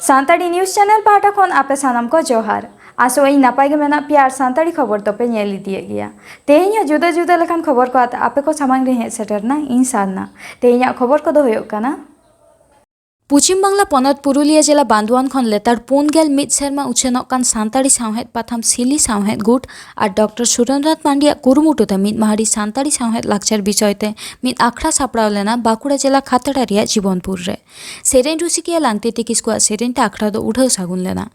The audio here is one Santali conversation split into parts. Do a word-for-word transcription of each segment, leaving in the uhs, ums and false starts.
ᱥᱟᱱᱛᱟᱲᱤ news channel ᱯᱟᱦᱴᱟ ᱠᱷᱚᱱ ᱟᱯᱮ ᱥᱟᱱᱟᱢ ᱠᱚ ᱡᱚᱦᱟᱨ᱾ ᱟᱥᱚᱜ ᱟᱹᱧ ᱱᱟᱯᱟᱭ ᱜᱮ ᱢᱮᱱᱟᱜ ᱯᱮᱭᱟ ᱟᱨ ᱥᱟᱱᱛᱟᱲᱤ ᱠᱷᱚᱵᱚᱨ ᱫᱚᱯᱮ ᱧᱮᱞ ᱤᱫᱤᱭᱮᱫ ᱜᱮᱭᱟ᱾ ᱛᱮᱦᱮᱧ ᱦᱚᱸ ᱡᱩᱫᱟᱹ ᱡᱩᱫᱟᱹ ᱞᱮᱠᱟᱱ ᱠᱷᱚᱵᱚᱨ ᱠᱚ ᱟᱛᱮ ᱟᱯᱮ ᱠᱚ ᱥᱟᱢᱟᱝ ᱨᱮ ᱦᱮᱡ ᱥᱮᱴᱮᱨᱱᱟ ᱤᱧ ᱥᱟᱨᱱᱟ᱾ ᱛᱮᱦᱮᱧᱟᱜ ᱠᱷᱚᱵᱚᱨ ᱠᱚᱫᱚ ᱦᱩᱭᱩᱜ ᱠᱟᱱᱟ, ᱯᱚᱪᱷᱤᱢ ᱵᱟᱝᱞᱟ ᱯᱚᱱᱚᱛ ᱯᱩᱨᱩᱞᱤᱭᱟᱹ ᱡᱮᱞᱟ ᱵᱟᱱᱫᱩᱣᱟᱱ ᱠᱷᱚᱱ ᱞᱮᱛᱟᱲ ᱯᱩᱱ ᱜᱮᱞ ᱢᱤᱫ ᱥᱮᱨᱢᱟ ᱩᱪᱷᱟᱹᱱᱚᱜ ᱠᱟᱱ ᱥᱟᱱᱛᱟᱲᱤ ᱥᱟᱶᱦᱮᱫ ᱯᱟᱛᱷᱟᱢ ᱥᱤᱞᱤ ᱥᱟᱶᱦᱮᱫ ᱜᱩᱴ ᱟᱨ ᱰᱚᱠᱴᱚᱨ ᱥᱩᱨᱮᱱᱫᱨᱚᱱᱟᱛᱷ ᱢᱟᱱᱰᱤᱭᱟᱜ ᱠᱩᱨᱩᱢᱩᱴᱩ ᱛᱮ ᱢᱤᱫ ᱢᱟᱦᱟᱨᱤ ᱥᱟᱱᱛᱟᱲᱤ ᱥᱟᱶᱦᱮᱫ ᱞᱟᱠᱪᱟᱨ ᱵᱤᱥᱚᱭ ᱛᱮ ᱢᱤᱫ ᱟᱠᱷᱲᱟ ᱥᱟᱯᱲᱟᱣ ᱞᱮᱱᱟ ᱵᱟᱸᱠᱩᱲᱟ ᱡᱮᱞᱟ ᱠᱷᱟᱛᱲᱟ ᱨᱮᱭᱟᱜ ᱡᱤᱵᱚᱱᱯᱩᱨ ᱨᱮ᱾ ᱥᱮᱨᱮᱧ ᱨᱩᱥᱤᱠᱤᱭᱟᱹ ᱞᱟᱝᱛᱤᱛᱤ ᱠᱤᱥᱠᱩᱣᱟᱜ ᱥᱮᱨᱮᱧ ᱛᱮ ᱟᱠᱷᱲᱟ ᱫᱚ ᱩᱰᱷᱟᱹᱣ ᱥᱟᱹᱜᱩᱱ ᱞᱮᱱᱟ᱾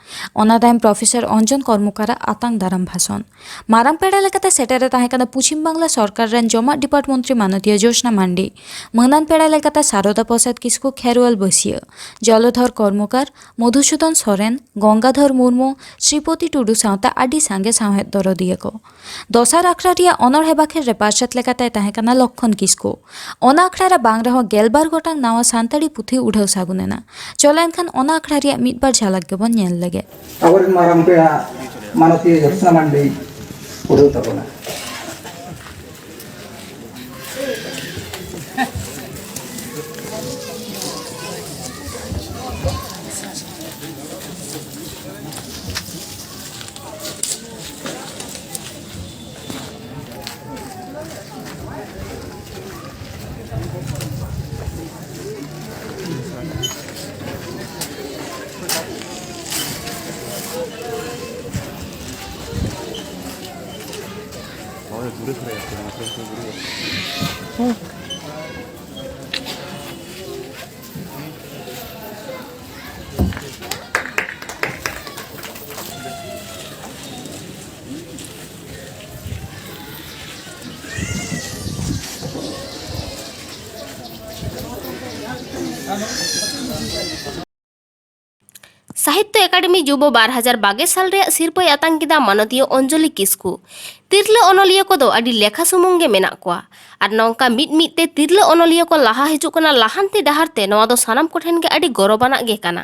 ᱚᱱᱟ ᱛᱟᱭᱚᱢ ᱯᱨᱚᱯᱷᱮᱥᱚᱨ ᱚᱧᱡᱚᱱ ᱠᱚᱨᱢᱚᱠᱟᱨᱟᱜ ᱟᱛᱟᱝ ᱫᱟᱨᱟᱢ ᱵᱷᱟᱥᱚᱱ᱾ ᱢᱟᱨᱟᱝ ᱯᱮᱲᱟ ᱞᱮᱠᱟᱛᱮ ᱥᱮᱴᱮᱨ ᱨᱮ ᱛᱟᱦᱮᱸ ᱠᱟᱱᱟ ᱯᱚᱪᱷᱤᱢ ᱵᱟᱝᱞᱟ ᱥᱚᱨᱠᱟᱨ ᱨᱮᱱ ᱡᱚᱢᱟᱜ department ᱢᱚᱱᱛᱨᱤ ᱢᱟᱱᱚᱛᱤᱭᱟᱹ ᱡᱳᱥᱱᱟ ᱢᱟᱱᱰᱤ᱾ ᱢᱟᱹᱱᱟᱱ ᱯᱮᱲᱟ ᱞᱮᱠᱟᱛᱮ ᱥᱟᱨᱚᱫᱟ ᱯᱨᱚᱥᱟᱫᱽ ᱠᱤᱥᱠᱩ ᱠᱷᱮᱨᱣᱟᱞ ᱵᱟᱹᱥᱭᱟᱹ, ᱡᱚᱞᱚᱫᱷᱚᱨ ᱠᱚᱨᱢᱚᱠᱟᱨ, ᱢᱚᱫᱷᱩᱥᱩᱫᱚᱱ ᱥᱚᱨᱮᱱ, ᱜᱚᱝᱜᱟᱫᱷᱚᱨ ᱢᱩᱨᱢᱩ, ᱥᱨᱤᱯᱚᱛᱤ ᱴᱩᱰᱩ ᱥᱟᱶᱛᱮ ᱟᱹᱰᱤ ᱥᱟᱸᱜᱮ ᱥᱟᱶᱦᱮᱫ ᱫᱚᱨᱚᱫᱤᱭᱟᱹ ᱠᱚ᱾ ᱫᱚᱥᱟᱨ ᱟᱠᱷᱲᱟ ᱨᱮᱭᱟᱜ ᱚᱱᱚᱬᱦᱮ ᱵᱟᱠᱷᱮᱲ ᱨᱮ ᱯᱟᱨᱥᱮᱛ ᱞᱮᱠᱟᱛᱮᱭ ᱛᱟᱦᱮᱸ ᱠᱟᱱᱟ ᱞᱚᱠᱠᱷᱚᱱ ᱠᱤᱥᱠᱩ᱾ ᱚᱱᱟ ᱟᱠᱷᱲᱟ ᱨᱮ ᱵᱟᱝ ᱨᱮᱦᱚᱸ ᱜᱮᱞᱵᱟᱨ ᱜᱚᱴᱟᱝ ᱱᱟᱣᱟ ᱥᱟᱱᱛᱟᱲᱤ ᱯᱩᱛᱷᱤ ᱩᱰᱷᱟᱹᱣ ᱥᱟᱹᱜᱩᱱ ᱮᱱᱟ᱾ ᱪᱚᱞᱚ ᱮᱱᱠᱷᱟᱱ ᱚᱱᱟ ᱟᱠᱷᱲᱟ ᱨᱮᱭᱟᱜ ᱢᱤᱫ ᱵᱟᱨ ᱡᱷᱟᱞᱟᱠ ᱜᱮᱵᱚᱱ ᱧᱮᱞ ᱞᱮᱜᱮ᱾ ᱟᱵᱚᱨᱮᱱ ᱢᱟᱨᱟᱝ ᱯᱮᱲᱟ ᱢᱟᱱᱚᱛᱤᱭᱟᱹ ᱡᱳᱥᱱᱟ ᱢᱟᱱᱰᱤ ᱩᱰᱷᱟᱹᱣ ᱛᱟᱵᱚᱱᱟ᱾ ᱥᱟᱦᱤᱛᱛᱚ ᱮᱠᱟᱰᱮᱢᱤ ᱡᱩᱵᱚ ᱵᱟᱨ ᱦᱟᱡᱟᱨ ᱵᱟᱜᱮ ᱥᱟᱞ ᱨᱮᱭᱟᱜ ᱥᱤᱨᱯᱟᱹᱭ ᱟᱛᱟᱝ ᱠᱮᱫᱟ ᱢᱟᱱᱚᱛᱤᱭᱟᱹ ᱚᱧᱡᱚᱞᱤ ᱠᱤᱥᱠᱩ᱾ ᱛᱤᱨᱞᱟᱹ ᱚᱱᱚᱞᱤᱭᱟᱹ ᱠᱚᱫᱚ ᱟᱹᱰᱤ ᱞᱮᱠᱷᱟ ᱥᱩᱢᱩᱝ ᱜᱮ ᱢᱮᱱᱟᱜ ᱠᱚᱣᱟ᱾ ᱟᱨ ᱱᱚᱝᱠᱟ ᱢᱤᱫ ᱢᱤᱫ ᱛᱮ ᱛᱤᱨᱞᱟᱹ ᱚᱱᱚᱞᱤᱭᱟᱹ ᱠᱚ ᱞᱟᱦᱟ ᱦᱤᱡᱩᱜ ᱠᱟᱱᱟ ᱞᱟᱦᱟᱱᱛᱤ ᱰᱟᱦᱟᱨ ᱛᱮ, ᱱᱚᱣᱟ ᱫᱚ ᱥᱟᱱᱟᱢ ᱠᱚᱴᱷᱮᱱ ᱜᱮ ᱟᱹᱰᱤ ᱜᱚᱨᱚᱵᱟᱱᱟᱜ ᱜᱮ ᱠᱟᱱᱟ᱾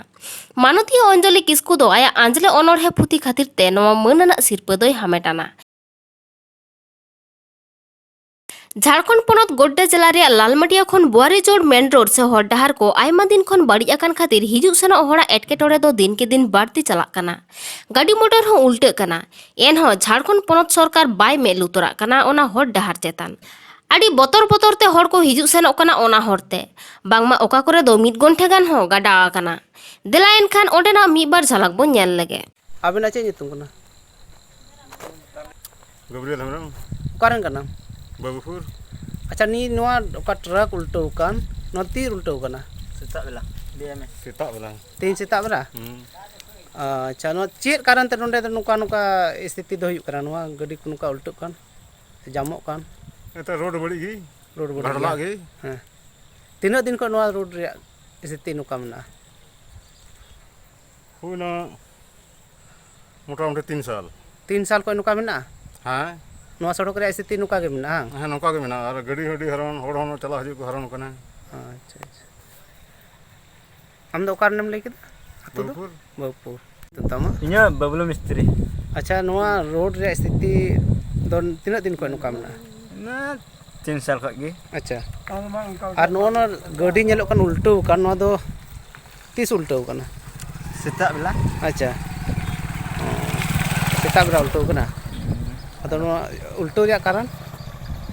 ᱢᱟᱱᱚᱛᱤᱭᱟᱹ ᱚᱧᱡᱚᱞᱤ ᱠᱤᱥᱠᱩ ᱫᱚ ᱟᱭᱟᱜ ᱟᱸᱡᱽᱞᱮ ᱚᱱᱚᱬᱦᱮ ᱯᱩᱛᱷᱤ ᱠᱷᱟᱹᱛᱤᱨ ᱛᱮ ᱱᱚᱣᱟ ᱢᱟᱹᱱ ᱟᱱᱟᱜ ᱥᱤᱨᱯᱟᱹ ᱫᱚᱭ ᱦᱟᱢᱮᱴ ᱟᱱᱟ᱾ ᱡᱷᱟᱲᱠᱷᱚᱸᱰ ᱯᱚᱱᱚᱛ ᱜᱳᱰᱰᱟ ᱡᱮᱞᱟ ᱨᱮᱭᱟᱜ ᱞᱟᱞᱢᱟᱴᱤᱭᱟ ᱠᱷᱚᱱ ᱵᱩᱣᱟᱨᱤ ᱡᱳᱲ ᱢᱮᱱ ᱨᱳᱰ ᱥᱮ ᱦᱚᱨ ᱰᱟᱦᱟᱨ ᱠᱚ ᱟᱭᱢᱟ ᱫᱤᱱ ᱠᱷᱚᱱ ᱵᱟᱹᱲᱤᱡ ᱟᱠᱟᱱ ᱠᱷᱟᱹᱛᱤᱨ ᱦᱤᱡᱩᱜ ᱥᱮᱱᱚᱜ ᱦᱚᱲᱟᱜ ᱮᱴᱠᱮᱴᱚᱬᱮ ᱫᱚ ᱫᱤᱱ ᱠᱮ ᱫᱤᱱ ᱵᱟᱹᱲᱛᱤ ᱪᱟᱞᱟᱜ ᱠᱟᱱᱟ᱾ ᱜᱟᱹᱰᱤ ᱢᱚᱴᱚᱨ ᱦᱚᱸ ᱩᱞᱴᱟᱹᱜ ᱠᱟᱱᱟ᱾ ᱮᱱᱦᱚᱸ ᱡᱷᱟᱲᱠᱷᱚᱸᱰ ᱯᱚᱱᱚᱛ ᱥᱚᱨᱠᱟᱨ ᱵᱟᱭ ᱢᱮᱫ ᱞᱩᱛᱩᱨᱟᱜ ᱠᱟᱱᱟ ᱚᱱᱟ ᱦᱚᱨ ᱰᱟᱦᱟᱨ ᱪᱮᱛᱟᱱ᱾ ᱟᱹᱰᱤ ᱵᱚᱛᱚᱨ ᱵᱚᱛᱚᱨ ᱛᱮ ᱦᱚᱲ ᱠᱚ ᱦᱤᱡᱩᱜ ᱥᱮᱱᱚᱜ ᱠᱟᱱᱟ ᱚᱱᱟ ᱦᱚᱨ ᱛᱮ᱾ ᱵᱟᱝᱢᱟ ᱚᱠᱟ ᱠᱚᱨᱮ ᱫᱚ ᱢᱤᱫ ᱜᱚᱱᱴᱷᱮ ᱜᱟᱱ ᱦᱚᱸ ᱜᱟᱰᱟ ᱟᱠᱟᱱᱟ᱾ ᱫᱮᱞᱟ ᱮᱱᱠᱷᱟᱱ ᱚᱸᱰᱮᱱᱟᱜ ᱢᱤᱫ ᱵᱟᱨ ᱡᱷᱟᱞᱟᱠ ᱵᱚᱱ ᱧᱮᱞ ᱞᱮᱜᱮ᱾ ᱟᱵᱮᱱᱟᱜ ᱪᱮᱫ ᱧᱩᱛᱩᱢ ᱠᱟᱱᱟ? ᱜᱟᱵᱨᱤᱭᱮᱞ ᱦᱮᱢᱵᱨᱚᱢ᱾ ᱚᱠᱟᱨᱮᱱ ᱠᱟᱱᱟᱢ? ᱵᱟᱹᱵᱩᱯᱩᱨ᱾ ᱟᱪᱪᱷᱟ, ᱱᱤᱭᱟᱹ ᱱᱚᱣᱟ ᱚᱠᱟ ᱴᱨᱟᱠ ᱩᱞᱴᱟᱹᱣ ᱠᱟᱱ, ᱱᱚᱣᱟ ᱛᱤᱨ ᱩᱞᱴᱟᱹᱣ ᱠᱟᱱᱟ? ᱥᱮᱛᱟᱜ ᱵᱮᱞᱟ, ᱵᱤᱭᱮᱢᱮ᱾ ᱥᱮᱛᱟᱜ ᱵᱮᱞᱟ᱾ ᱛᱮᱦᱮᱧ ᱥᱮᱛᱟᱜ ᱵᱮᱲᱟ? ᱦᱩᱸ᱾ ᱟᱪᱪᱷᱟ, ᱱᱚᱣᱟ ᱪᱮᱫ ᱠᱟᱨᱚᱱ ᱛᱮ ᱱᱚᱸᱰᱮ ᱫᱚ ᱱᱚᱝᱠᱟ, ᱱᱚᱝᱠᱟ ᱥᱛᱷᱤᱛᱤ ᱫᱚ ᱦᱩᱭᱩᱜ ᱠᱟᱱᱟ? ᱱᱚᱣᱟ ᱜᱟᱹᱰᱤ ᱠᱚ ᱱᱚᱝᱠᱟ ᱩᱞᱴᱟᱹᱜ ᱠᱟᱱ ᱥᱮ ᱡᱟᱢᱚᱜ ᱠᱟᱱ? ᱱᱮᱛᱟᱨ ᱨᱳᱰ ᱵᱟᱹᱲᱤᱡ ᱜᱮ᱾ ᱨᱳᱰ ᱵᱟᱹᱲᱤᱡ ᱜᱷᱟᱴᱞᱟᱜ ᱜᱮᱭᱟ? ᱜᱮ᱾ ᱦᱮᱸ᱾ ᱛᱤᱱᱟᱹᱜ ᱫᱤᱱ ᱠᱷᱚᱱ ᱱᱚᱣᱟ ᱨᱳᱰ ᱨᱮᱭᱟᱜ ᱥᱛᱷᱤᱛᱤ ᱱᱚᱝᱠᱟ ᱢᱮᱱᱟᱜᱼᱟ? ᱦᱩᱭᱱᱟ ᱢᱚᱴᱟᱢᱩᱴᱤ ᱛᱤᱱ ᱥᱟᱞ᱾ ᱛᱤᱱ ᱥᱟᱞ ᱠᱷᱚᱱ ᱱᱚᱝᱠᱟ ᱢᱮᱱᱟᱜᱼᱟ? ᱦᱮᱸ᱾ ᱱᱚᱣᱟ ᱥᱚᱲᱚᱠ ᱨᱮᱭᱟᱜ ᱥᱛᱷᱤᱛᱤ ᱱᱚᱝᱠᱟ ᱜᱮ ᱢᱮᱱᱟᱜᱼᱟ, ᱵᱟᱝ? ᱦᱮᱸ, ᱱᱚᱝᱠᱟ ᱜᱮ ᱢᱮᱱᱟᱜᱼᱟ᱾ ᱟᱨ ᱜᱟᱹᱰᱤ ᱦᱚᱸ ᱟᱹᱰᱤ ᱦᱟᱨᱚᱱ, ᱦᱚᱲ ᱦᱚᱸ ᱪᱟᱞᱟᱜ ᱦᱤᱡᱩᱜ ᱠᱚ ᱦᱟᱨᱚᱱ ᱠᱟᱱᱟ᱾ ᱟᱪᱪᱷᱟ, ᱟᱪᱪᱷᱟ᱾ ᱟᱢ ᱫᱚ ᱚᱠᱟ ᱨᱮᱱᱮᱢ ᱞᱟᱹᱭ ᱠᱮᱫᱟ? ᱟᱹᱛᱩ ᱫᱚ? ᱵᱟᱹᱵᱩᱯᱩᱨ᱾ ᱵᱟᱹᱵᱩᱯᱩᱨ᱾ ᱧᱩᱛᱩᱢ ᱛᱟᱢᱟ? ᱤᱧᱟᱹᱜ ᱵᱟᱹᱵᱞᱩ ᱢᱤᱥᱛᱨᱤ᱾ ᱟᱪᱪᱷᱟ, ᱱᱚᱣᱟ ᱨᱳᱰ ᱨᱮᱭᱟᱜ ᱥᱛᱷᱤᱛᱤ ᱫᱚ ᱛᱤᱱᱟᱹᱜ ᱫᱤᱱ ᱠᱷᱚᱱ ᱱᱚᱝᱠᱟ ᱢᱮᱱᱟᱜᱼᱟ? ᱤᱱᱟᱹ ᱛᱤᱱ ᱥᱟᱞ ᱠᱷᱚᱱ ᱜᱮ᱾ ᱟᱪᱪᱷᱟ᱾ ᱟᱨ ᱱᱚᱜᱼᱚ ᱱᱚᱣᱟ ᱜᱟᱹᱰᱤ ᱧᱮᱞᱚᱜ ᱠᱟᱱ ᱩᱞᱴᱟᱹᱣ ᱟᱠᱟᱱ, ᱱᱚᱣᱟ ᱫᱚ ᱛᱤᱥ ᱩᱞᱴᱟᱹᱣ ᱟᱠᱟᱱᱟ? ᱥᱮᱛᱟᱜ ᱵᱮᱞᱟ᱾ ᱟᱪᱪᱷᱟ᱾ ᱚ, ᱥᱮᱛᱟᱜ ᱵᱮᱲᱟ ᱩᱞᱴᱟᱹᱣ ᱟᱠᱟᱱᱟ? ᱟᱫᱚ ᱱᱚᱣᱟ ᱩᱞᱴᱟᱹᱣ ᱨᱮᱭᱟᱜ ᱠᱟᱨᱚᱱ?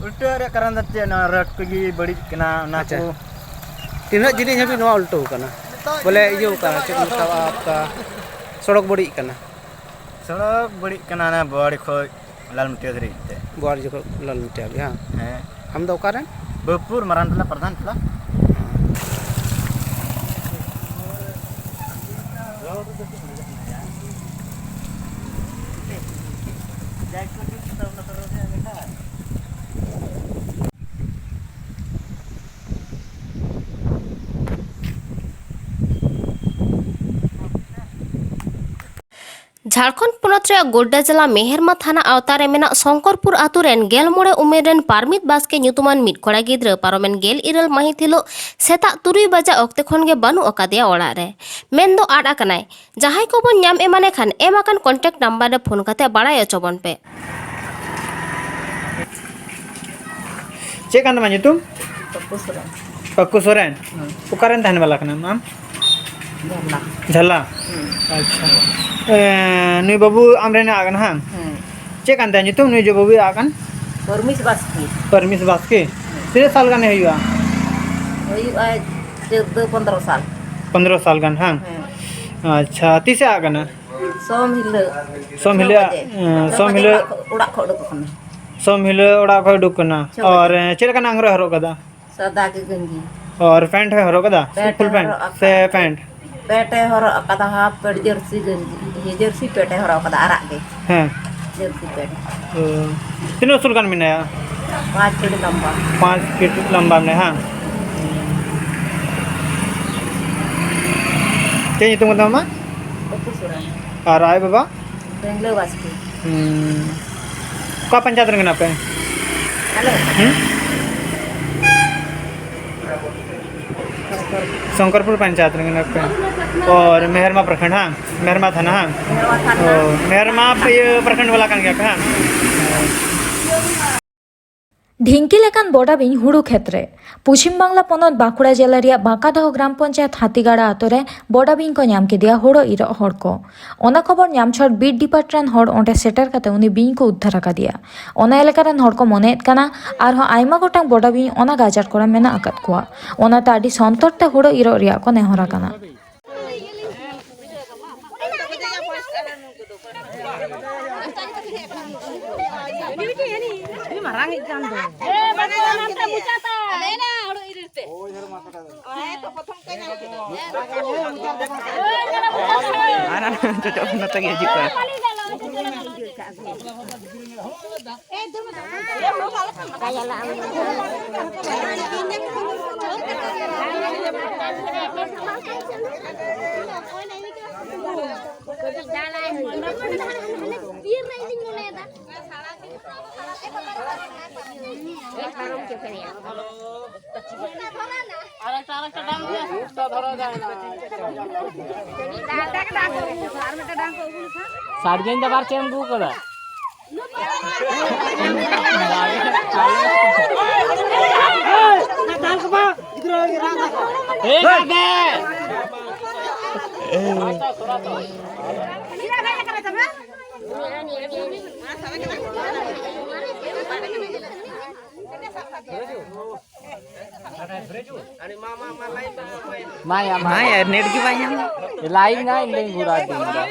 ᱩᱞᱴᱟᱹᱣ ᱨᱮᱭᱟᱜ ᱠᱟᱨᱚᱱ ᱫᱚ ᱪᱮᱫ? ᱱᱚᱣᱟ ᱨᱳᱰ ᱠᱚᱜᱮ ᱵᱟᱹᱲᱤᱡ ᱠᱟᱱᱟ, ᱚᱱᱟ ᱟᱪᱪᱷᱟ᱾ ᱠᱚ᱾ ᱛᱤᱱᱟᱹᱜ ᱡᱤᱞᱤᱧ ᱦᱟᱹᱵᱤᱡ ᱱᱚᱣᱟ ᱩᱞᱴᱟᱹᱣ ᱟᱠᱟᱱᱟ? ᱵᱚᱞᱮ, ᱤᱭᱟᱹ ᱟᱠᱟᱱᱟ, ᱪᱮᱫ ᱠᱚ ᱢᱮᱛᱟᱣᱟᱜᱼᱟ, ᱚᱱᱠᱟ ᱥᱚᱲᱚᱠ ᱵᱟᱹᱲᱤᱡ ᱟᱠᱟᱱᱟ? ᱥᱚᱲᱚᱠ ᱵᱟᱹᱲᱤᱡ ᱠᱟᱱᱟ, ᱚᱱᱟ ᱵᱚᱣᱟᱲᱤ ᱠᱷᱚᱡ ᱞᱟᱞᱢᱤᱴᱤᱭᱟ ᱫᱷᱟᱹᱨᱤᱡ ᱛᱮ᱾ ᱵᱚᱣᱟᱲᱤ ᱡᱚᱠᱷᱚᱱ ᱞᱟᱞᱢᱤᱴᱤᱭᱟ ᱦᱟᱹᱵᱤᱡ, ᱦᱮᱸ? ᱦᱮᱸ᱾ ᱟᱢ ᱫᱚ ᱚᱠᱟᱨᱮᱱ? ᱵᱟᱹᱯᱩᱨ ᱢᱟᱨᱟᱝ ᱴᱚᱞᱟ, ᱯᱨᱚᱫᱷᱟᱱ ᱴᱚᱞᱟ᱾ ᱡᱷᱟᱲᱠᱷᱚᱸᱰ ᱯᱚᱱᱚᱛ ᱨᱮᱭᱟᱜ ᱜᱳᱰᱰᱟ ᱡᱮᱞᱟ ᱢᱮᱦᱮᱨᱢᱟ ᱛᱷᱟᱱᱟ ᱟᱣᱛᱟ ᱨᱮ ᱢᱮᱱᱟᱜ ᱥᱚᱝᱠᱚᱨᱯᱩᱨ ᱟᱛᱳ ᱨᱮᱱ ᱜᱮᱞ ᱢᱚᱬᱮ ᱩᱢᱮᱨ ᱨᱮᱱ ᱯᱟᱨᱢᱤᱛ ᱵᱟᱥᱠᱮ ᱧᱩᱛᱩᱢᱟᱱ ᱢᱤᱫ ᱠᱚᱲᱟ ᱜᱤᱫᱽᱨᱟᱹ ᱯᱟᱨᱚᱢᱮᱱ ᱜᱮᱞ ᱤᱨᱟᱹᱞ ᱢᱟᱹᱦᱤᱛ ᱦᱤᱞᱳᱜ ᱥᱮᱛᱟᱜ ᱛᱩᱨᱩᱭ ᱵᱟᱡᱟ ᱚᱠᱛᱮ ᱠᱷᱚᱱ ᱜᱮ ᱵᱟᱹᱱᱩᱜ ᱟᱠᱟᱫᱮᱭᱟ ᱚᱲᱟᱜ ᱨᱮ, ᱢᱮᱱᱫᱚ ᱟᱫ ᱟᱠᱟᱱᱟᱭ᱾ ᱡᱟᱦᱟᱸᱭ ᱠᱚᱵᱚᱱ ᱧᱟᱢ ᱮᱢᱟᱱᱮ ᱠᱷᱟᱱ ᱮᱢ ᱟᱠᱟᱱ ᱠᱚᱱᱴᱮᱠᱴ ᱱᱟᱢᱵᱟᱨ ᱨᱮ ᱯᱷᱳᱱ ᱠᱟᱛᱮ ᱵᱟᱲᱟᱭ ᱦᱚᱪᱚ ᱵᱚᱱ ᱯᱮ᱾ ᱪᱮᱫ ᱠᱟᱱ ᱛᱟᱢᱟ ᱧᱩᱛᱩᱢ? ᱯᱟᱹᱠᱩ ᱥᱚᱨᱮᱱ᱾ ᱯᱟᱹᱠᱩ ᱥᱚᱨᱮᱱ? ᱦᱮᱸ᱾ ᱚᱠᱟ ᱨᱮᱱ ᱛᱟᱦᱮᱱ ᱵᱟᱞᱟ ᱠᱟᱱᱟᱢ ᱟᱢ? ᱡᱷᱟᱞᱟ᱾ ᱡᱷᱟᱞᱟ? ᱦᱮᱸ᱾ ᱟᱪᱪᱷᱟ᱾ ᱮ, ᱱᱩᱭ ᱵᱟᱹᱵᱩ ᱟᱢ ᱨᱮᱱ ᱟᱜ ᱠᱟᱱᱟ, ᱦᱟᱝ? ᱦᱮᱸ᱾ ᱪᱮᱫ ᱠᱟᱱ ᱛᱟᱭᱟ ᱧᱩᱛᱩᱢ, ᱱᱩᱭ ᱡᱮ ᱵᱟᱹᱵᱩᱭ ᱟᱜ ᱠᱟᱱ? ᱯᱚᱨᱢᱤᱥ ᱵᱟᱥᱠᱮ᱾ ᱯᱚᱨᱢᱤᱥ ᱵᱟᱥᱠᱮ? ᱦᱮᱸ᱾ ᱛᱤᱱᱟᱹᱜ ᱥᱟᱞ ᱜᱟᱱᱮ ᱦᱩᱭᱩᱜᱼᱟ? ᱦᱩᱭᱩᱜᱼᱟ ᱪᱳᱫᱽᱫᱳ ᱯᱚᱱᱫᱽᱨᱚ ᱥᱟᱞ᱾ ᱯᱚᱱᱫᱽᱨᱚ ᱥᱟᱞ ᱜᱟᱱ, ᱦᱟᱝ? ᱦᱮᱸ᱾ ᱟᱪᱪᱷᱟ, ᱛᱤᱥᱮ ᱟᱜ ᱠᱟᱱᱟ? ᱥᱚᱢ ᱦᱤᱞᱳᱜ᱾ ᱥᱚᱢ ᱪᱷᱚ ᱦᱤᱞᱳᱜ, ᱵᱟᱡᱮ᱾ ᱮᱸ, ᱪᱷᱚ ᱥᱚᱢ ᱵᱟᱡᱮ ᱦᱤᱞᱳᱜ, ᱚᱲᱟᱜ ᱠᱷᱚ-, ᱚᱲᱟᱜ ᱠᱷᱚᱱ ᱩᱰᱩᱠ ᱟᱠᱟᱱᱟ᱾ ᱥᱚᱢ ᱦᱤᱞᱳᱜ ᱚᱲᱟᱜ ᱠᱷᱚᱱ ᱩᱰᱩᱠ ᱠᱟᱱᱟ᱾ ᱪᱷᱚ ᱟᱨ, ᱵᱟᱡᱮ᱾ ᱮᱸ, ᱪᱮᱫ ᱞᱮᱠᱟᱱᱟᱜ ᱟᱝᱨᱚᱵ ᱦᱚᱨᱚᱜ ᱠᱟᱫᱟ? ᱥᱟᱫᱟ ᱜᱮ ᱜᱮᱧᱡᱤ᱾ ᱟᱨ ᱯᱮᱱᱴ ᱦᱚᱸᱭ ᱦᱚᱨᱚᱜ ᱠᱟᱫᱟ? ᱯᱮᱱᱴ ᱯᱷᱩᱞ ᱦᱚᱸ ᱯᱮᱱᱴ ᱦᱚᱨᱚᱜ ᱥᱮ ᱟᱠᱟᱫ᱾ ᱯᱮᱱᱴ? ᱯᱮᱱᱴ ᱮ ᱦᱚᱨᱚᱜ ᱟᱠᱟᱫᱟ, ᱦᱟᱯ ᱯᱮᱱᱴ, ᱡᱟᱹᱨᱥᱤ ᱜᱮᱧᱡᱤ, ᱤᱭᱟᱹ, ᱡᱟᱹᱨᱥᱤ ᱯᱮᱱᱴ ᱮ ᱦᱚᱨᱚᱜ ᱟᱠᱟᱫᱟ, ᱟᱨᱟᱜ ᱜᱮ᱾ ᱦᱮᱸ᱾ ᱡᱟᱹᱨᱥᱤ ᱯᱮᱱᱴ᱾ ᱚ᱾ ᱛᱤᱱᱟᱹᱜ ᱩᱥᱩᱞ ᱜᱟᱱ ᱢᱮᱱᱟᱭᱟ? ᱯᱟᱸᱪ ᱯᱷᱤᱴ ᱞᱟᱢᱵᱟ᱾ ᱯᱟᱸᱪ ᱯᱷᱤᱴ ᱞᱟᱢᱵᱟ ᱢᱮᱱᱟᱭᱟ, ᱦᱟᱝ? ᱪᱮᱫ ᱧᱩᱛᱩᱢ ᱠᱟᱱ ᱛᱟᱢᱟ ᱟᱢᱟᱜ? ᱯᱟᱹᱯᱩ ᱥᱚᱨᱮᱱ᱾ ᱟᱨ ᱟᱡ ᱵᱟᱵᱟ? ᱵᱮᱝᱞᱳ ᱵᱟᱥᱠᱮ᱾ ᱦᱩᱸ᱾ ᱚᱠᱟ ᱯᱚᱧᱪᱟᱭᱮᱛ ᱨᱮᱱ ᱠᱟᱱᱟ ᱯᱮ? ᱟᱞᱮ? ᱦᱩᱸ? ᱥᱚᱝᱠᱚᱨᱯᱩᱨ ᱯᱚᱧᱪᱟᱭᱮᱛ ᱨᱮᱱ ᱠᱟᱱᱟ ᱯᱮ? ᱚ, ᱢᱮᱦᱮᱨᱢᱟ ᱯᱨᱚᱠᱷᱚᱸᱰ, ᱦᱟᱝ? ᱢᱮᱦᱮᱨᱢᱟ ᱛᱷᱟᱱᱟ, ᱦᱟᱝ? ᱢᱮᱦᱮᱨᱢᱟ ᱛᱷᱟᱱᱟ᱾ ᱚ, ᱢᱮᱦᱮᱨᱢᱟ ᱤᱭᱟᱹ ᱯᱨᱚᱠᱷᱚᱸᱰ ᱵᱟᱞᱟ ᱠᱟᱱ ᱜᱮᱭᱟ ᱯᱮ, ᱦᱟᱝ? ᱰᱷᱤᱝᱠᱤ ᱞᱮᱠᱟᱱ ᱵᱚᱰᱟ ᱵᱤᱧ ᱦᱩᱲᱩ ᱠᱷᱮᱛ ᱨᱮ᱾ ᱯᱚᱪᱷᱤᱢ ᱵᱟᱝᱞᱟ ᱯᱚᱱᱚᱛ ᱵᱟᱸᱠᱩᱲᱟ ᱡᱮᱞᱟ ᱨᱮᱭᱟᱜ ᱵᱟᱸᱠᱟᱫᱚᱦᱚ ᱜᱨᱟᱢ ᱯᱚᱧᱪᱟᱭᱮᱛ ᱦᱟᱛᱤᱜᱟᱲᱟ ᱟᱛᱳ ᱨᱮ ᱵᱚᱰᱟ ᱵᱤᱧ ᱠᱚ ᱧᱟᱢ ᱠᱮᱫᱮᱭᱟ ᱦᱳᱲᱳ ᱤᱨᱚᱜ ᱦᱚᱲ ᱠᱚ᱾ ᱚᱱᱟ ᱠᱷᱚᱵᱚᱨ ᱧᱟᱢ ᱪᱷᱚᱴ ᱵᱤᱴ ᱰᱤᱯᱟᱨᱴ ᱨᱮᱱ ᱦᱚᱲ ᱚᱸᱰᱮ ᱥᱮᱴᱮᱨ ᱠᱟᱛᱮ ᱩᱱᱤ ᱵᱤᱧ ᱠᱚ ᱩᱫᱽᱫᱷᱟᱨ ᱟᱠᱟᱫᱮᱭᱟ᱾ ᱚᱱᱟ ᱮᱞᱟᱠᱟ ᱨᱮᱱ ᱦᱚᱲ ᱠᱚ ᱢᱚᱱᱮᱭᱮᱫ ᱠᱟᱱᱟ ᱟᱨᱦᱚᱸ ᱟᱭᱢᱟ ᱜᱚᱴᱟᱝ ᱵᱚᱰᱟ ᱵᱤᱧ ᱚᱱᱟ ᱜᱟᱡᱟᱲ ᱠᱚᱨᱮ ᱢᱮᱱᱟᱜ ᱟᱠᱟᱫ ᱠᱚᱣᱟ᱾ ᱚᱱᱟᱛᱮ ᱟᱹᱰᱤ ᱥᱚᱱᱛᱚᱨ ᱛᱮ ᱦᱳᱲᱳ ᱤᱨᱚᱜ ᱨᱮᱭᱟᱜ ᱠᱚ ᱱᱮᱦᱚᱨ ᱟᱠᱟᱱᱟ᱾ ᱢᱟᱨᱟᱝ ᱤᱡ ᱠᱟᱱ ᱫᱚ᱾ ᱟᱨ ᱪᱚᱪᱚ ᱱᱚᱛᱮ ᱜᱮ ᱦᱤᱡᱩᱜ ᱠᱟᱱᱟ᱾ ᱥᱟᱨᱡᱮᱱ ᱫᱚ ᱟᱵᱟᱨ ᱪᱮᱫ ᱮᱢ ᱟᱹᱜᱩ ᱠᱟᱫᱟ? ᱢᱟᱭᱟ, ᱢᱟᱭᱟ᱾ ᱢᱟᱭᱟ, ᱱᱮᱴ ᱜᱮ ᱵᱟᱭ ᱧᱟᱢᱟ᱾ ᱞᱟᱭᱤᱱ ᱱᱟ ᱤᱧ ᱫᱚᱧ ᱜᱷᱩᱨᱟ ᱫᱤᱱ ᱫᱚ᱾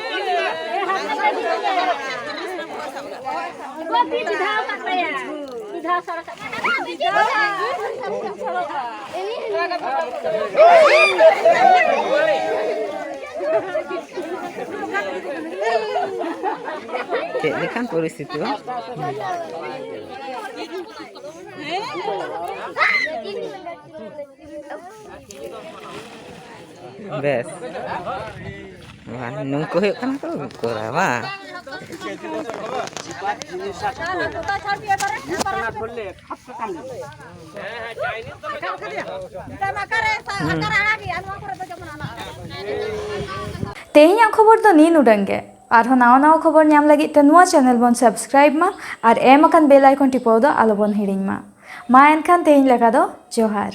ᱪᱮᱫ ᱞᱮᱠᱟᱱ ᱯᱚᱨᱤᱥᱛᱷᱤᱛᱤ ᱵᱟᱝ? ᱵᱮᱥ᱾ ᱵᱟᱝ, ᱱᱩᱠᱩ ᱦᱩᱭᱩᱜ ᱠᱟᱱᱟ ᱠᱚ ᱠᱚᱨᱟ, ᱵᱟᱝ? ᱛᱮᱦᱮᱧᱟᱜ ᱠᱷᱚᱵᱚᱨ ᱫᱚ ᱱᱤᱱ ᱩᱰᱟᱹᱝ ᱜᱮ᱾ ᱟᱨᱦᱚᱸ ᱱᱟᱣᱟ ᱱᱟᱣᱟ ᱠᱷᱚᱵᱚᱨ ᱧᱟᱢ ᱞᱟᱹᱜᱤᱫ ᱛᱮ ᱱᱚᱣᱟ ᱪᱮᱱᱮᱞ ᱵᱚᱱ ᱥᱟᱵᱥᱠᱨᱟᱭᱤᱵ ᱢᱟ ᱟᱨ ᱮᱢ ᱟᱠᱟᱱ ᱵᱮᱞ ᱟᱭᱠᱚᱱ ᱴᱤᱯᱟᱹᱣ ᱫᱚ ᱟᱞᱚ ᱵᱚᱱ ᱦᱤᱲᱤᱧ ᱢᱟ᱾ ᱢᱟ ᱮᱱᱠᱷᱟᱱ ᱛᱮᱦᱮᱧ ᱞᱮᱠᱟ ᱫᱚ ᱡᱚᱦᱟᱨ᱾